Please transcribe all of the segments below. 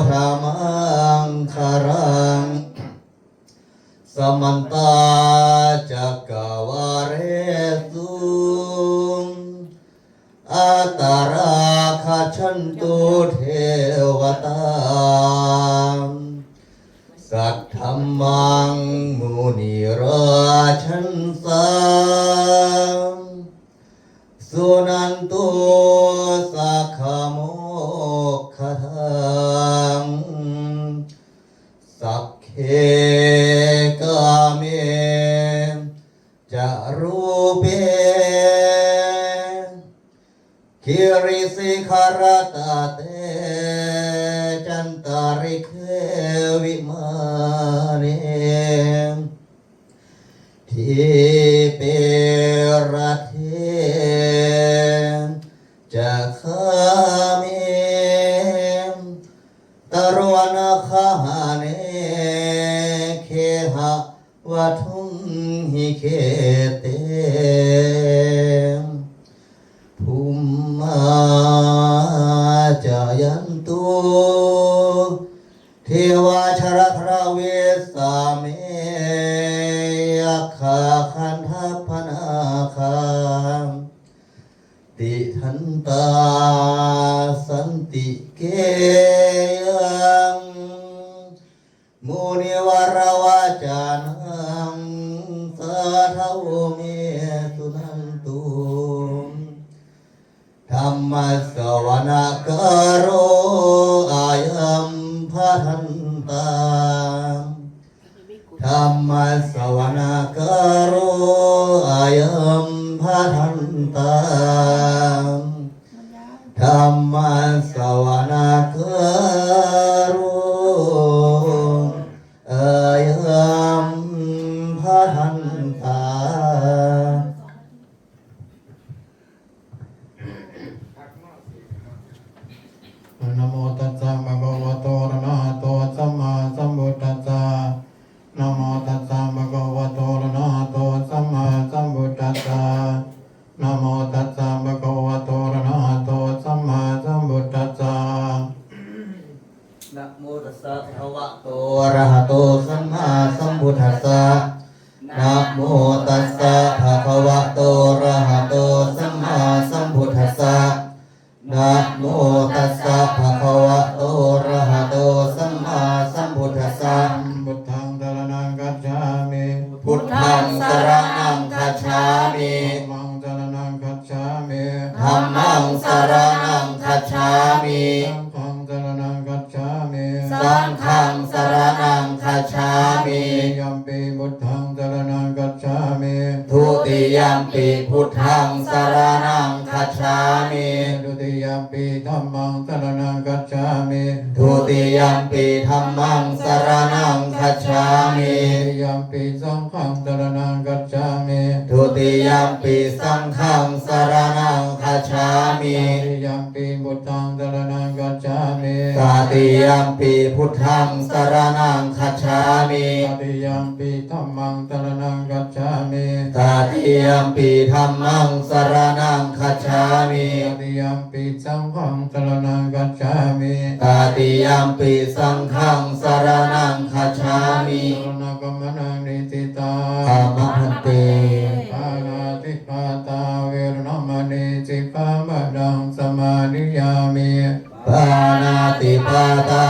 ທະມັງຄະລັງ ສະມັນຕາຈັກກະວາເລສຸ ອັດຕະລາກຂະສັນຕຸເທວະຕາ ສັດທັມມັງມຸນີລາຊັນສາ ສຸນັນຕຸສັກຂະໂມກຂະທັງ ສັກເຂກາເມ ຈະຣູເປ ກິລິສິຂະລະຕະເຕ ຈັນຕະລິເຂ ວິມາເນ ທີເປຣະເທ ຈະຄາເມ ຕະໂລນະຄະຫະເນ ເຂຫະ ວັດຖຸມຫິເຂເຕ ພູມມາຈາຍັນຕຸ ເທວາຊະລະທະລະວິສາເມ ຍັກຂາຄັນທັບພະນາຄາ ຕິທັນຕາສັນຕິເກຍັງ ມຸນີວະຣະວະຈານັງ ສາທະໂວເມ ສຸນັນຕຸ ທຳມະສະວະນະກາໂລ ອາຍັມພະທັນຕາ ທຳມະສະວະນະກາໂລ ອາຍັມພະທັນຕາ ທຳມະສະວະນະກາໂລ ອາຍັມພະທັນຕາ ນະໂມຕັດສະ ພະຄະວະໂຕ ອະລະຫະໂຕ ສຳມາສຳພຸດທັດສະ ນະໂມຕັດສະ ພະຄະວະໂຕ ອະລະຫະໂຕ ສຳມາສຳພຸດທັດສະ ນະໂມຕັດສະ ພະຄະວະໂຕ ອະລະຫະໂຕ ສຳມາສຳພຸດທັດສະ ນະໂມຕັດສະ ພະຄະວະໂຕ ອະລະຫະໂຕ ສຳມາສຳພຸດທັດສະ ນະໂມຕັດສະ ພະຄະວະໂຕ ອະລະຫະໂຕ ສຳມາສຳພຸດທັດສະ ນະໂມຕັດສະ ພະຄະວະໂຕ ອະລະຫະໂຕ ສຳມາສຳພຸດທັດສະ ພຸດທັງສະລະນັງກັດສາມິ ພຸດທັງສະລະນັງຄັດສາມິ ທຳມັງສະລະນັງຄັດສາມິ ທຳມັງສະລະນັງຄັດສາມິ ສັງຄັງສະລະນັງຄັດສາມິ ສັງຄັງສະລະນັງຄັດສາມິ ທຸຕິຍຳປີພຸດທັງສະລະນັງຄັດສາມິ ທຸຕິຍຳປີພຸດທັງສະລະນັງຄັດສາມິ ທຸຕິຍຳປີທຳມັງສະລະນັງຄັດສາມິ ທຸຕິຍຳປີທຳມັງສະລະນັງຄັດສາມິ ທຸຕິຍຳປີສັງຄັງສະລະນັງຄັດສາມິ ທຸຕິຍຳປີສັງຄັງສະລະນັງຄັດສາມິ ຕະຕິຍຳປີພຸດທັງສະລະນັງຄັດສາມິ ຕະຕິຍຳປີພຸດທັງສະລະນັງຄັດສາມິ ຕະຕິຍຳປີທຳມັງສະລະນັງຄັດສາມິ ຕະຕິຍຳປີທຳມັງສະລະນັງຄັດສາມິ ຕະຕິຍຳປີສັງຄັງສະລະນັງຄັດສາມິ ຕະຕິຍຳປີສັງຄັງສະລະນັງຄັດສາມິ ສະລະນະກຳມະນາມິ ສິຕາ ອາມະພັນເຕ ປານາຕິປາຕາ ເວລະມະນີ ສິກຂາປະທັງ ສະມາທິຍາມິ ປານາຕິປາຕາ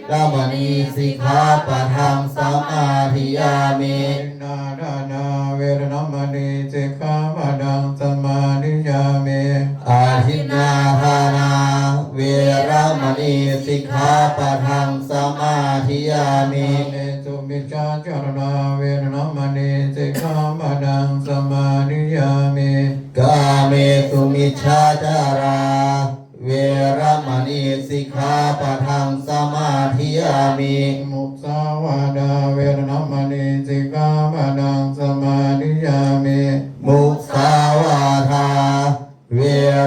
ເວລະມະນີ ສິກຂາປະທັງ ສະມາທິຍາມິ ທິນນາທານາ ເວລະມະນີ ສິກຂາປະທັງ ສະມາທິຍາມິ ອະທິນນາທານາ ເວລະມະນີ ສິກຂາປະທັງ ສະມາທິຍາມິ ກາເມ ສຸມິດສາຈາລະນາ ເວລະມະນີ ສິກຂາປະທັງ ສະມາທິຍາມິ ກາເມ ສຸມິດສາຈາລາ ເວລະມະນີ ສິກຂາປະທັງ ສະມາທິຍາມິ ມຸສາວາທາ ເວລະມະນີ ສິກຂາປະທັງ ສະມາທິຍາມິ ມຸສາວາທາ ເວ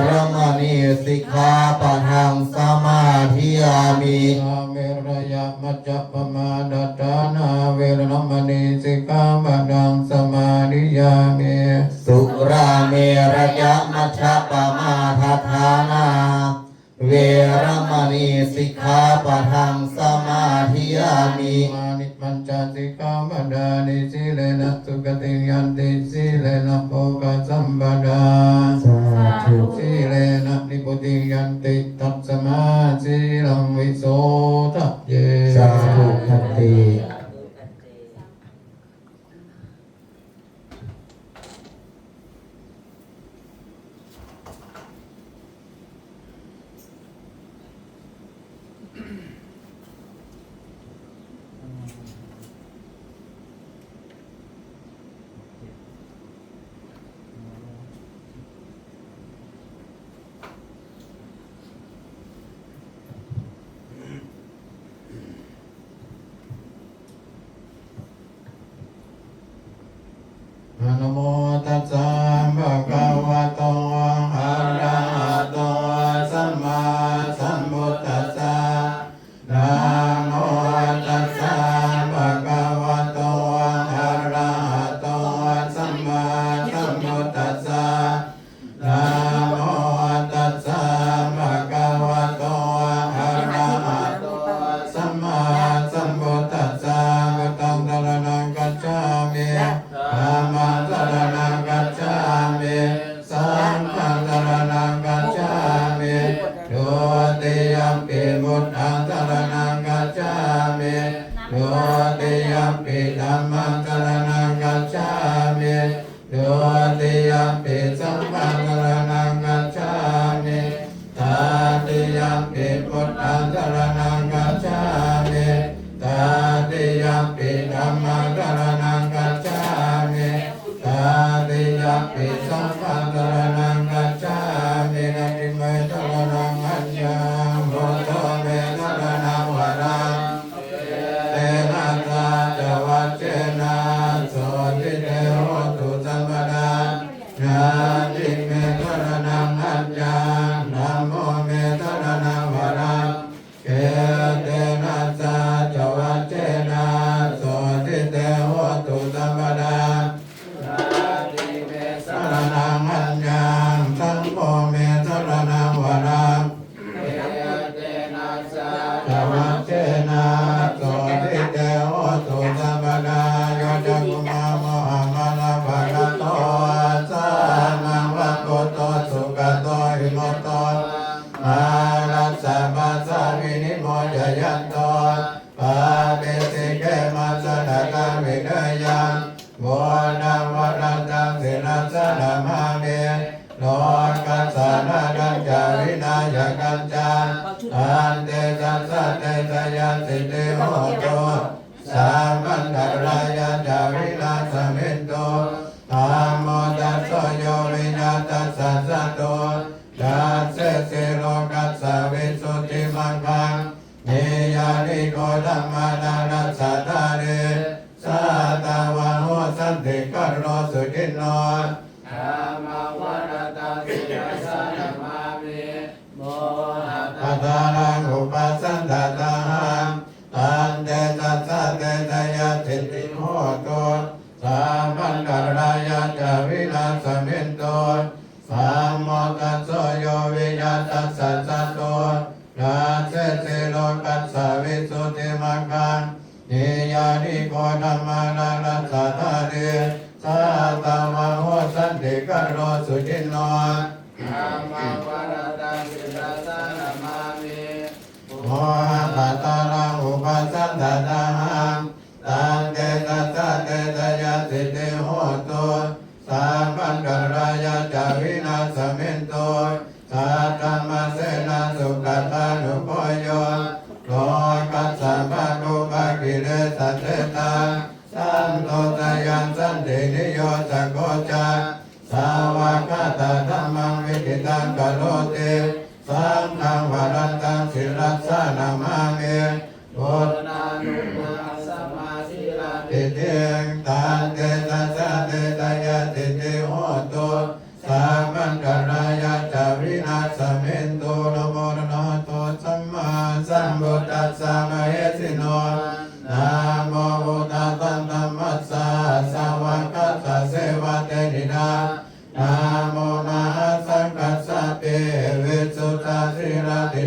ລະມະນີ ສິກຂາປະທັງ ສະມາທິຍາມິ ສຸລາເມລະຍະ ມັດຈະປະມາດຖານາ ເວລະມະນີ ສິກຂາປະທັງ ສະມາທິຍາມິ ສຸລາເມລະຍະ ມັດຈະປະມາດຖານາ ເວຣະມະນີ ສິກຂາປະທັງ ສະມາທິຍາມິ. ມານິ ປັນຈະສິກຂາປະທານິ ສີເລນະສຸຂະຕິງ ຍັນຕິ ສີເລນະໂພຄະສຳປະທາ ສາທຸ ສີເລນະນິບພຸຕິງ ຍັນຕິ ຕັດສະມາ ສີລັງວິໂສທະເຍ ສາທຸ ພັນເຕ. ນະໂມຕັດສະ ພະຄະວະໂຕ ອະລະຫະໂຕ ສຳມາສຳພຸດທັດສະ. ນະໂມຕັດສະ ພະຄະວະໂຕ ອະລະຫະໂຕ ສຳມາສຳພຸດທັດສະ. ນະໂມຕັດສະ ພະຄະວະໂຕ ອະລະຫະໂຕ ສຳມາສຳພຸດທັດສະ. ພຸດທັງສະລະນັງກັດສາມິ ທຳມັງສະລະນັງກັດສາມິ ສັງຄັງສະລະນັງກັດສາມິ ທຸຕິຍຳປິ ພຸດທັງສະລະນັງກັດສາມິ ທຸຕິຍຳປິ ທຳມັງສະລະນັງກັດສາມິ ທຸຕິຍຳປິ ສັງຄັງສະລະນັງກັດສາມິ ຕະຕິຍຳປິ ພຸດທັງສະລະນັງກັດສາມິ ຕະຕິຍຳປິ ທຳມັງສະລະນັງກັດສາມິ ຕະຕິຍຳປິ ສັງຄັງສະລະນັງກັດສາມິ ນັດຖິເມ ສະລະນັງ ອັນຍັງ ບຸດໂທ ເມ ສະລະນັງ ວະຣັງ ເອເຕນະ ສະດາ ຈະ ວັດເທນະ ໂສທິ ເຕ ໂຫຕຸ ສະບະດາ ນັດຖິເມ ສະລະນັງ ອັນຍັງ ທຳໂມ ເມ ສະລະນັງ ວະຣັງ ເອເຕນະ ສະດາ ຈະ ວັດເທນະ ໂສທິ ເຕ ໂຫຕຸ ສະບະດາ ນັດຖິເມ ສະລະນັງ ອັນຍັງ ສັງໂຄ ເມ ສະລະນັງ ວະຣັງ ເອເຕນະ ສະດາ ຈະ ວັດເທນະ ໂສທິ ເຕ ໂຫຕຸ ສະບະດາ ໂຍ ຈັກຂຸມາ ໂມ ຫະ ມະ ນະ ປະ ກະ ໂຕ ສະ ມະ ວະ ປຸ ໂຕ ສຸ ກະ ໂຕ ຫິ ໂມ ໂຕ ມະ ຣັດ ສະ ພາ ສະ ວິ ນິ ໂມ ຈະ ຍັນ ໂຕ ປາ ປິ ສິ ເຂ ມະ ສະ ຕະ ກະ ວິ ເນ ຍັງ ບຸດທັງ ວະຣັດທັງ ສິຣັດສະ ນະ ມາ ມິ ໂລ ກັດ ສະ ນະ ທັງ ຈາ ວິ ນາ ຍະ ກັນ ຈາ ທັນ ເຕ ຊັດ ສະ ເຕ ຊະ ຍະ ສິດ ທິ ໂຫ ຕຸ ສະ ມັນ ຕະ ຣາ ຍະ ຈາ ວິ ນາ ສະ ມິນ ຕຸ ທຳ ໂມ ຕະ ໂສ ໂຍ ວິ ຍາ ຕັດ ສະ ສະ ຕຸ ຕະ ເສ ສິ ໂລ ກັດ ສະ ວິ ສຸດ ທິ ມັງ ຄັງ ນິ ຍາ ນິ ໂກ ທຳ ມະ ນະ ຣັດ ສະ ທາ ນິ ສະ ຕະ ວະ ໂຫ ສັນ ຕິ ກະ ໂຣ ສຸ ຈິນ ໂນ ທຳ ມະ ວະ ຣັດ ຕັງ ສິຣັດສະ ນະ ມາ ມິ ໂມ ຫະ ປະ ທາ ນັງ ອຸ ປະ ສັນ ທະ ຕາ ຫັງ ຕັນ ເຕ ຊັດ ສະ ເຕ ຊະ ຍະ ສິດ ທິ ໂຫ ຕຸ ສະ ມັນ ຕະ ຣາ ຍະ ຈາ ວິ ນາ ສະ ມິນ ຕຸ ທຳ ໂມ ຕະ ໂສ ໂຍ ວິ ຍາ ຕັດ ສະ ສະ ຕຸ ຕະ ເສ ສິ ໂລ ກັດ ສະ ວິ ສຸດ ທິ ມັງ ຄັງ ນິ ຍາ ນິ ໂກ ທຳ ມະ ນະ ຣັດ ສະ ທາ ນິ ສະ ຕະ ວະ ໂຫ ສັນ ຕິ ກະ ໂຣ ສຸ ຈິນ ໂນ ທຳ ມະ ວະ ຣັດ ຕັງ ສິຣັດສະ ນະ ມາ ມິ ໂມ ຫະ ປະ ທາ ນັງ ອຸ ປະ ສັນ ທະ ຕາ ຫັງ ຕັນ ເຕ ຊັດ ສະ ເຕ ຊະ ຍະ ສິດ ທິ ໂຫ ຕຸ ສະ ມັນ ຕະ ຣາ ຍະ ຈາ ວິ ນາ ສະ ມິນ ຕຸ ສະ ທຳ ມະ ເສ ນະ ສຸ ກະ ທາ ນຸ ໂພ ໂຍ ໂລ ກັດ ສະ ພະ ໂກ ພະ ກິ ເລ ສະ ເສ ຕາ ສັນ ໂຕ ຊະ ຍັງ ສັນ ຕິ ນິ ໂຍ ຊະ ໂກ ຈາ ສາ ວະ ກະ ຕະ ທຳ ມັງ ວິ ທິ ຕັງ ກະ ໂຣ ຕິ ສັງ ຄັງ ວະ ຣັດ ຕັງ ສິຣັດສະ ນະ ມາ ມິ ພຸດ ທາ ນຸ ພາ ສະ ມາ ສິ ລາ ທິ ທິ ງ ຕັນ ເຕ ຊັດ ສະ ເຕ ຊະ ຍະ ສິດ ທິ ໂຫ ຕຸ ສະ ມັນ ຕະ ຣາ ຍະ ຈາ ວິ ນາ ສະ ມິນ ຕຸ ນະໂມ ອະ ລະ ຫະ ໂຕ ສຳ ມາ ສຳ ພຸດ ທັດ ສະ ມະ ເຫ ສິ ໂນ ນະໂມ ພຸດທະ ທຳ ມະ ສະ ສະ ວະ ກະ ຕະ ເສ ວະ ເຕ ທິ ນາ ນະໂມ ມະ ຫາ ສັງ ກັດ ສະ ປິ ວິ ສຸດ ທະ ສີ ລະ ທິ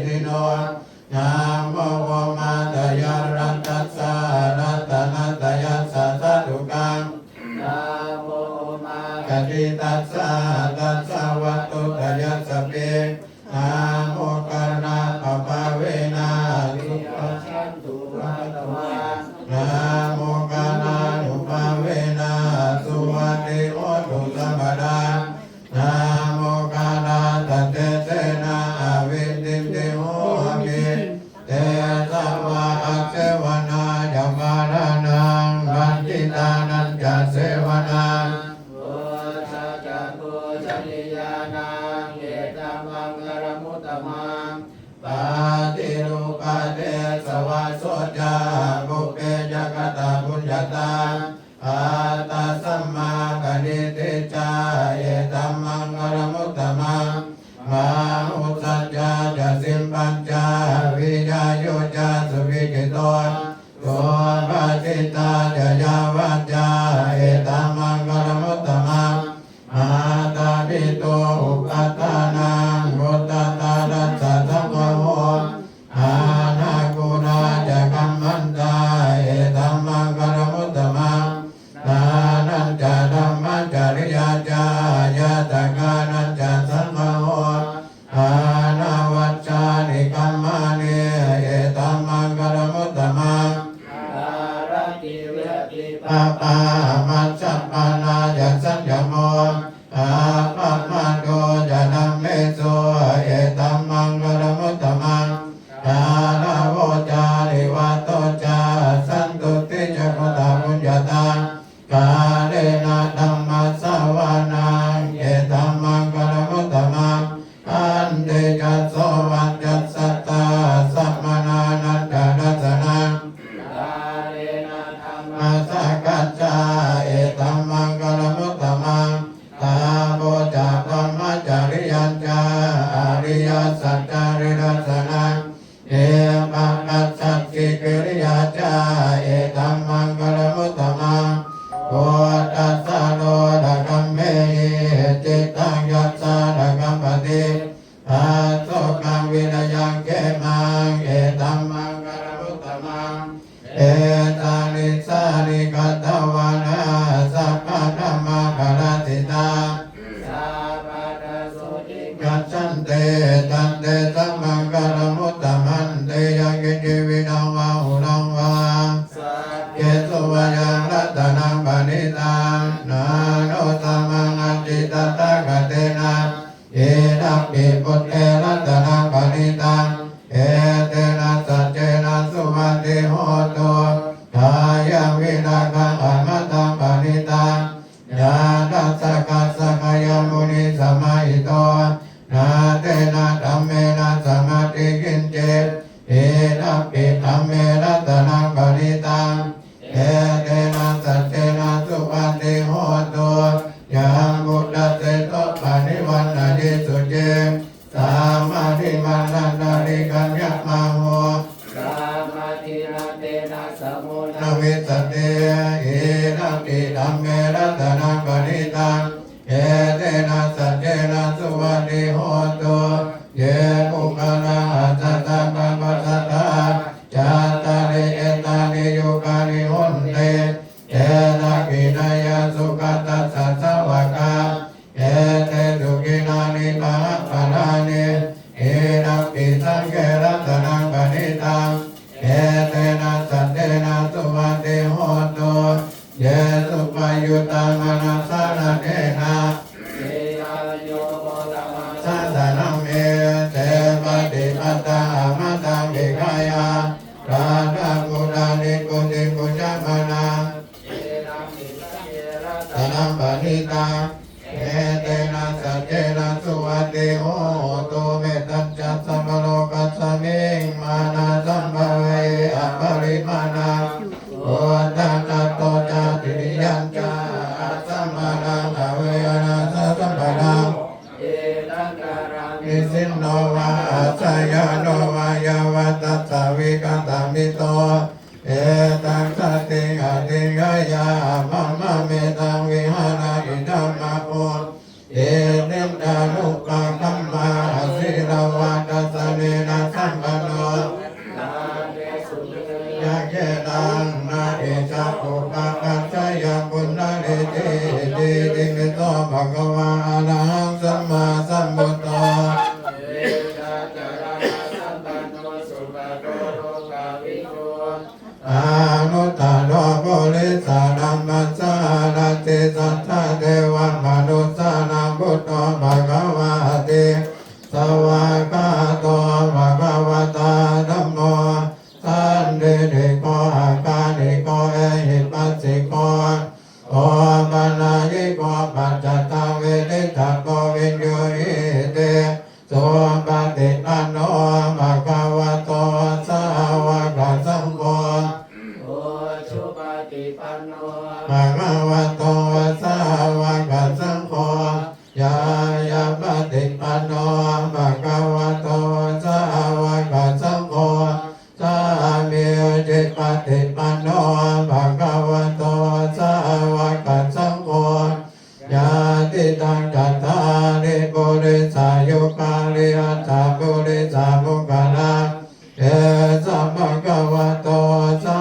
เตสะวาโส จา ปุพเพ จา กะตะ ปุญญาตา อัตตะ สัมมาปะณิทิ จา เอตัม มังกะละมุตตะมัง บาหุสัจจา จา สิมปัญจา วิริยะ โย จา สุวิกิโต สุภาสิตา จา ยาวาจา เอตัม มังกะละมุตตะมัง มาตาปิตุ อุปัฏฐานัง ปุตตะ ตา รัสสะ สังคโห อานา กู ณา จา กัมมันตา เอตัม มังกะละมุตตะมัง ทานัญจา ธัมมะจาริยา จา ญาตะกานัญจา สังคโห ทานา วัชชานิ กัมมานิ เอตัม มังกะละมุตตะมัง อารักขิ วิรัตติ ปา ปา มัชฌะปานา จา สัญญโม อา ปะ มา โด จา ธัมเมสุ เอตัม มังกะละมุตตะมัง กาลา โว จา นิ วาโต จา สันตุติ จา กะตะ ปุญญาตา กาเลนะ ธัมมะสะวะนัง เอตัม มังกะละมุตตะมัง ขันติ จา โส วัจจัสสะ ตา สะมะณานัญจา ทัสสะนัง กาเลนะ ธัมมะสะกัจจา เอตัม มังกะละมุตตะมัง ตาโป จา พรหมจริยัญจา อริยสัจจาริ ทัสสะนัง เอปะปัสสัจฉิกิริยา จา เอตัม มังกะละมุตตะมัง พุทธัสสะโลตะกัมเมหิ จิตตัง ยัสสะ นะ คัมปะติ อัสโสกัง วินะยัง เขมัง เอตัม มังกะละมุตตะมัง เอตานิ สานิ กัตตะวานา สัพพะ ธัมมะ ปะราชิตา สัพพะ ทัสสุ ทิฏฐิ คัจฉันติ ตัน เตสัง มังกะละมุตตะมันติ ยัง กิญจิ วินะ วา หุนะ วา สักขิสุ วา ยัง รัตตะนัง ปะณิตัง นะ โน สะ มัง อัตถิ ตะ ถา คะ เต นะ อิ ดัม ปิ พุท เท รัตตะนัง ปะณิตัง เอ เต นะ สัจ เจ นะ สุ วัตถิ โห ตุ ทา ยัง วิ รา คะ อะ มะ ตัง ปะณิตัง ยะ ถา สะ กะ สะ ขะ ยัง มุนิ สะ มา หิ โต นะ เต นะ ธัม เม นะ สะ มัต ถิ กิญ จิ อิ ดัม ปิ ธัม เม รัตตะนัง ปะณิตัง เอ เต นะ สัจ เจ นะ สุ วัตถิ โห ตุ ยัง พุท ธัส เส โส ปะ ริ วัณ ฑะ ถิ สุ จิ สา มา ธิ มัน ฑะ นะ ริ กัญญะ มะ โห สา มา ธิ นะ เต นะ สะ โม นะ วิสสะติ อิ ดัม ปิ ธัม เม รัตตะนัง ปะ ณิ ตัง เอ เต นะ สัจ เจ นะ สุ วัตถิ โห ตุ เย ปุค ค ลา อัจ ฉ ริ ยะ ปะ ปัส สะ ทา จัต ตา ริ เอ ตา นิ ยุ กา นิ โห ติ เต ทัก ขิ ณ ายะ สุ ข ะ ทัส สะ สะ วะ กา เอ เต สุ ขิ นา นิ มะ หะ พะ ลา นิ อิ ดัม ปิ สัง เฆ รัตตะนัง ปะ ณิ ตัง เอ เต นะ สัจ เจ นะ สุ วัตถิ โห ตุ เย สุ ปะ ยุตตะ มะ นะ สะ นะ เท นะ สะ สะ นะ เม เต ปะ ติ ปัต ตะ อะ มะ ตัง วิ ฆา ยะ ตะ ถา ค ุ ตา นิ ก ุณ ฑิ ภุ ช มะ นะ เอ ดัม ปิ สัง เฆ รัตตะนัง ปะ ณิ ตัง เอ เต นะ สัจ เจ นะ สุ วัตถิ โห ตุ เม ตัญ จะ สะ พะ โล กัส มิง มะ นะ สัม ภะ วะ เฮ อะ ปะ ริ มะ นะ พุ ท ธัต โต จา ติ ริ ยัญ จา อะ สัม ปะ ทัง อะ เว ยะ นะ สะ สัม ปะ ทัง เอ ตัง กะ รัง นิ สิน โน วา อะ สะ ยะ โน วา ยะ วะ ทัส สะ วิ กะ ตะ มิ โต เอ ตัง สะ ติง อะ ติ ยะ ยะ อะ มะ มะ เม ตัง วิ หะ ระ ติ ธัม มะ โพ ธิ นิ จ า นุ ปะ กัม มะ อะ ศี ละ วะ ทัส สะ เน นะ สัม ปัน โน นา เต สุ เม ยะ เข ตัง นะ อิ จา อุ ปะ กัจ จา ยะ ปุณณะ ริ ติ อิ ติ ปิ โส ภะ คะ วา อะ ระ หัง สัม มา สัม พุท โธ เอ จา จา ระ ณะ สัม ปัน โน สุ ปะ โก โล กา วิ ทู อา นุ ต ตะ โร ปุ ริ สะ ธัม มัส สา รั ติ สั ท ธา เท วะ มะ นุ ส สา นัง พุท โธ ภะ คะ วา ติ ส วา ก า โต ภะ คะ วะ ตา ธัม โม สัน ทิ ฏ ฐิ โก อะ กา ลิ โก เอ หิ ปัส สิ โก โอ ปะ นะ ยิ โก ปัจ จัต ตัง เว ทิ ฏ ฐัง โก วิ ญ ญู หิ ติ สุ ปะ ฏิ ปัน โน ภะ คะ วะ โต สา ຍຸຄາລິອັດຖະປຸລິສະບຸກຄະລາ ເຕສະພະຄະວະໂຕ ສາ